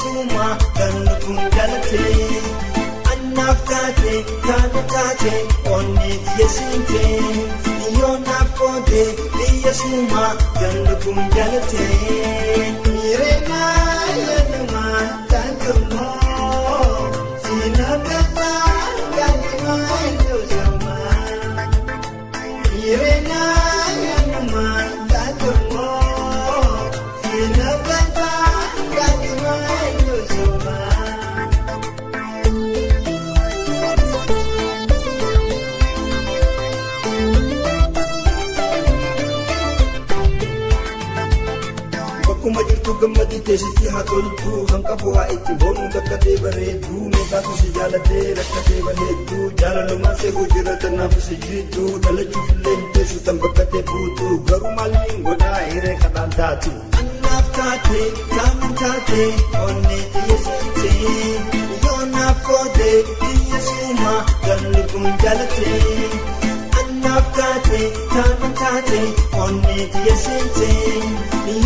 sumaa kan lubbuun jaalatee. Annaaf taate taate taate onnee tiyya seentee. Yoo naaf qoodee biyya sumaa kan lubbuun jaalatee. Miireenaa yaadumaa taatumoo siinagataa gaalimaa iddoo. Miireenaa yaadumaa taatumoo siinagataa gaalimaa iddoo. Akkuma jirtu gammadii teessitti haa toltu kan qabu haa itti boonu takkatee bareedu meeqaatu si jaalatee rakkatee bareedu jaalalumaan seekuu jira tanaaf si jiitu dhalachuuf illee hin teessu tan bakkatee buutu garuu maaliin godhaa hiree kadhaan taatu. Annaaf taate taamin taate onnee xiyya seentee yoo naaf qoodee xiyya suumaa kan lubbuun jaalatee. Annaaf taate taamin taate onnee xiyya seentee.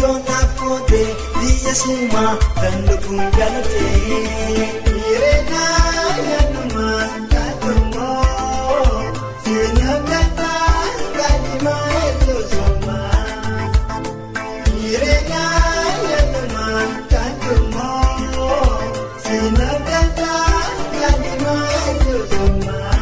Yoo naaf qoodee biyya sumaa kan lubbuun jaalatee. Miireenaa yaadumaa taatumoo siinagataa gaalimaa iddoo sumaa. Miireenaa yaadumaa taatumoo siinagataa gaalimaa iddoo sumaa.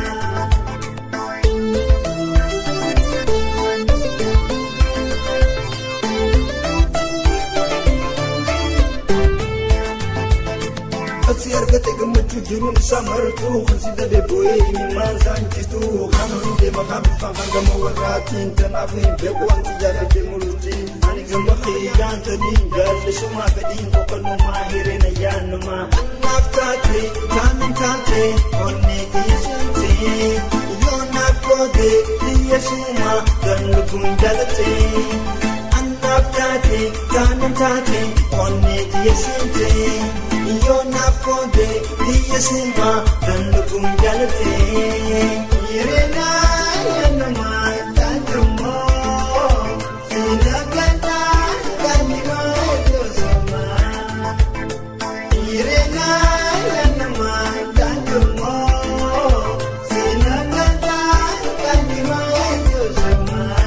Asi argate gammachuu jiruun isaa martuu kan si dhabe boo'ee imimmaan isaan citu kan horiin deema kan bifaan kan gama warraatiin tanaaf hin beeku wanti jaalladhe murtii ani gama kiyyaan taniin jaallisumaa fedhiin boqonnumaa hireena yaannumaa. Annaaf taate taamin taate onnee xiyya seentee yoo naaf qoodee xiyya sumaa kan lubbuun jaalatee. Annaaf taate taamin taate onnee xiyya seentee. Yoo naaf qoodee biyya sumaa kan lubbuun jaalatee. Miireenaa yaadumaa taatumoo siinagataa gaalimaa iddoo sumaa. Miireenaa yaadumaa taatumoo siinagataa gaalimaa iddoo sumaa.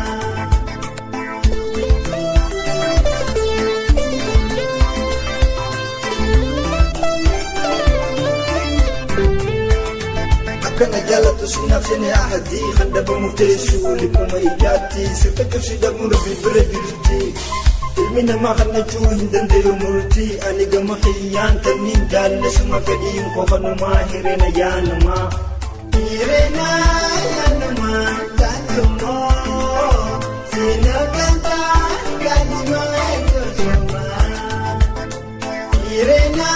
Akkana jaallattu sinaaf seenee ahadii kan dhabamuuf teessu liquma ijaatti sirkachuuf si dhabuun rabbi bira jirti. Ilmi namaa kan jechuu hin danda'u murtii ani gama kiyyaan tanniin jaallisuma fedhiin kofanumaa hireena yaanumaa. Hireena yaanumaa taatumoo siinagataa gaalimaa iddoo sumaa. Hireena